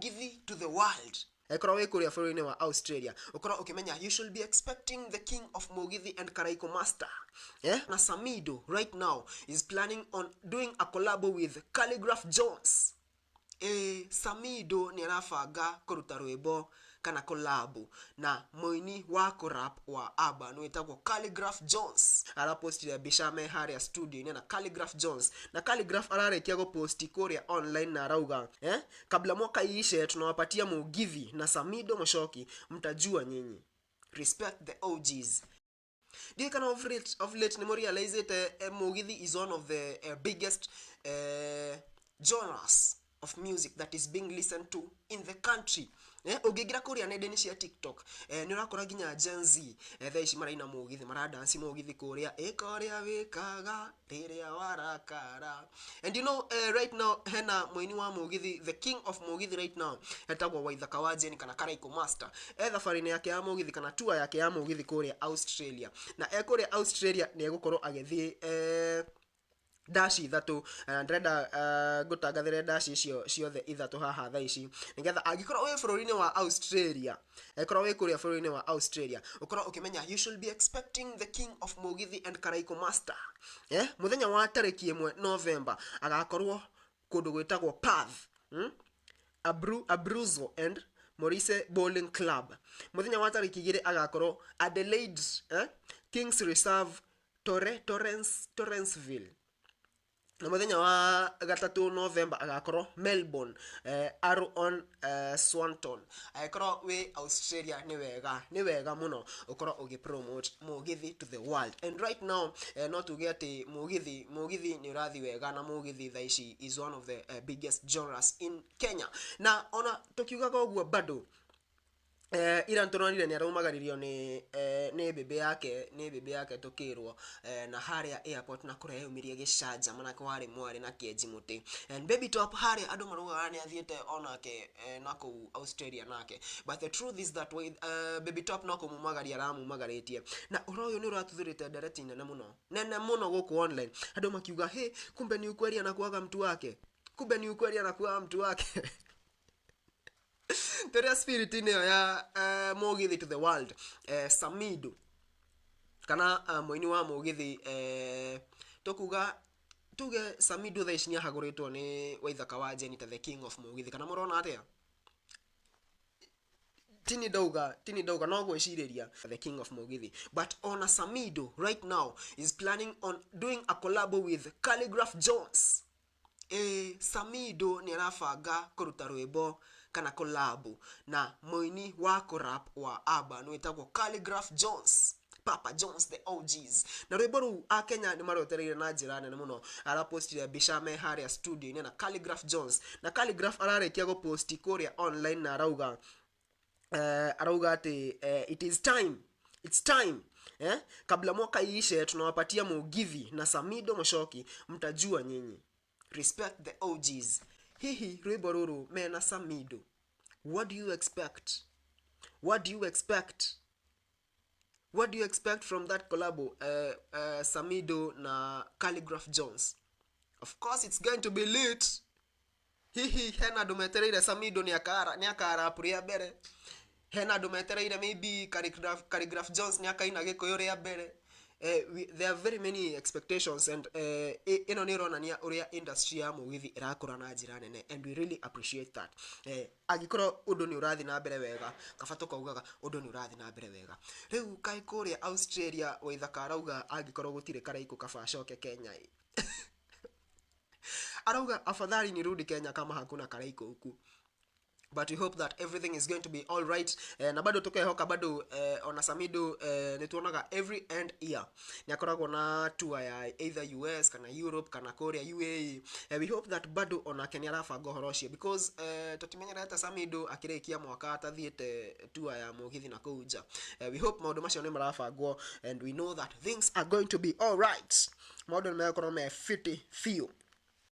Mugithi to the world. Angĩkorwo wĩ kũrĩa bũrũri-inĩ wa Australia, ũkorwo ũkĩmenya you should be expecting the king of Mugithi and Karaiko Master. Yeah? Na Samido right now is planning on doing a collab with Khaligraph Jones. Ĩĩ, Samido nĩ arabanga kũruta rwĩmbo kana collab na mũini wa kũrap wa urban wĩtagwo Khaligraph Jones. Arapostire mbica me harĩa studio-inĩ na Khaligraph Jones. Na Khaligraph ararĩkia gũposti kũrĩa online na arauga, eh, kabla mwaka iishe tunawapatia Mugithi na Samido Muchoki, mtajua nyinyi. Respect the OGs. Ndiũĩ kana of late nĩ mũrealizĩte Mugithi is one of the biggest genres of music that is being listened to in the country. Ũngĩingĩra kũrĩa nenda-inĩ cia TikTok, nĩ ũrakora nginya Gen Z thaa ici maraina Mũgithi, maradanci Mũgithi kũrĩa, ĩka ũrĩa wĩkaga rĩrĩa warakara. And right now hena mũini wa Mũgithi, the king of Mũgithi right now, etagwo Waithaka wa Jane kana Karaiko Master. E thabarĩ-inĩ yake ya Mũgithi kana tour yake ya Mũgithi kũrĩa Australia. Na e kũrĩa Australia nĩ egũkorwo agĩthiĩ ndaci ithatũ, na ndĩrenda ngũtangathĩre ndaci icio ciothe ithatũ haha thaa ici, nĩgetha angĩkorwo wĩ bũrũri-inĩ wa Australia, angĩkorwo wĩ kũrĩa bũrũri-inĩ wa Australia, ũkorwo ũkĩmenya you should be expecting the king of Mugithi and Karaiko Master. Mũthenya wa tarĩki 1 November agakorwo kũndũ gwĩtagwo Perth, Abruzzo and Maurice Bowling Club. Mũthenya wa tarĩki 2 agakorwo Adelaide, Kings Reserve, Torrensville. Na mũthenya wa 3 November agakorwo Melbourne, Arrow on Swanton. Angĩkorwo wĩ Australia, nĩ wega, nĩ wega mũno ũkorwo ũgĩ promote Mũgithi to the world. And right now no tuge atĩ Mũgithi nĩ ũrathiĩ wega, na Mũgithi thaa ici is one of the biggest genres in Kenya. Na ona tũkiugaga ũguo, bado ira nĩtũronire nĩ araumagaririo nĩ mbĩmbĩ yake, nĩ mbĩmbĩ yake tũkĩrwo, na harĩa airport na kũrĩa yaumirie gĩcanjama na kwarĩ mwarĩ na kĩenji mũtĩ. And Baby Top harĩa andũ maraugaga nĩ athiĩte onake na kũu Australia nake, but the truth is that with, Baby Top no kũmumagaria aramumagarĩtie. Na ũhoro ũyũ nĩ ũratuthũrĩte ndereti nene mũno, nene mũno gũkũ online, andũ makiuga, "He, kumbe ni ukweli anakuaga mtu wake, kumbe ni ukweli anakuaga mtu wake." Tũrĩa spirit ĩyo ya Mũgithi to the world, Samido kana mũini wa Mũgithi, tũkuga tuge Samido thaa ici nĩ ahagũrĩtwo nĩ Waithaka wa Jeni ta the king of Mũgithi, kana mũrona atĩa? Tini ndauga, tini ndauga, no gwĩcirĩria the king of Mũgithi. But ona Samido right now is planning on doing a collab with Khaligraph Jones. Ĩĩ, Samido nĩ arabanga kũruta rwĩmbo kana collab na mũini wa kũrap wa urban wĩtagwo Khaligraph Jones, Papa Jones the OGs. Na rwĩmbo rũu akenya nĩ marwetereire na njĩra nene mũno. Arapostire mbica me harĩa studio-inĩ na Khaligraph Jones. Na Khaligraph ararĩkia gũposti kũrĩa online na arauga, arauga atĩ it is time, it's time, kabla mwaka iishe tunawapatia Mugithi na Samido Muchoki, mtajua nyinyi. Respect the OGs. Hihi rwĩmbo rũrũ mena Samido, what do you expect? What do you expect? What do you expect from that collab, Samido na Khaligraph Jones? Of course it's going to be lit. Hihi hena andũ metereire Samido nĩ akarap rĩa mbere? Hena andũ metereire maybe Khaligraph Jones nĩ akaina Gĩkũyũ rĩa mbere? There are very many expectations, and ĩno nĩ ĩronania ũrĩa industry ya Mũgithi ĩrakũra na njĩra nene, and we really appreciate that. Angĩkorwo ũndũ nĩ ũrathiĩ na mbere wega, kaba tũkaugaga ũndũ nĩ ũrathiĩ na mbere wega. Rĩu kaĩ kũrĩa Australia Waithaka arauga angĩkorwo gũtirĩ Karaikũ kaba acoke Kenya ĩ. Arauga, "Afadhali nirudi Kenya kama hakuna Karaikũ huku." But we hope that everything is going to be all right, na bado tukehoka bado ona Samido, nĩ tuonaga every end year nĩ akoragwo na tour ya either US kana Europe kana kũrĩa UAE. We hope that bado onake nĩ arabanga ũhoro ũcio, because tũtimenyerete Samido akĩrĩkia mwaka atathiĩte tour ya Mũgithi na kũu nja. We hope maũndũ macio nĩ marabangwo, and we know that things are going to be all right. Maũndũ nĩ megũkorwo me fiti biũ.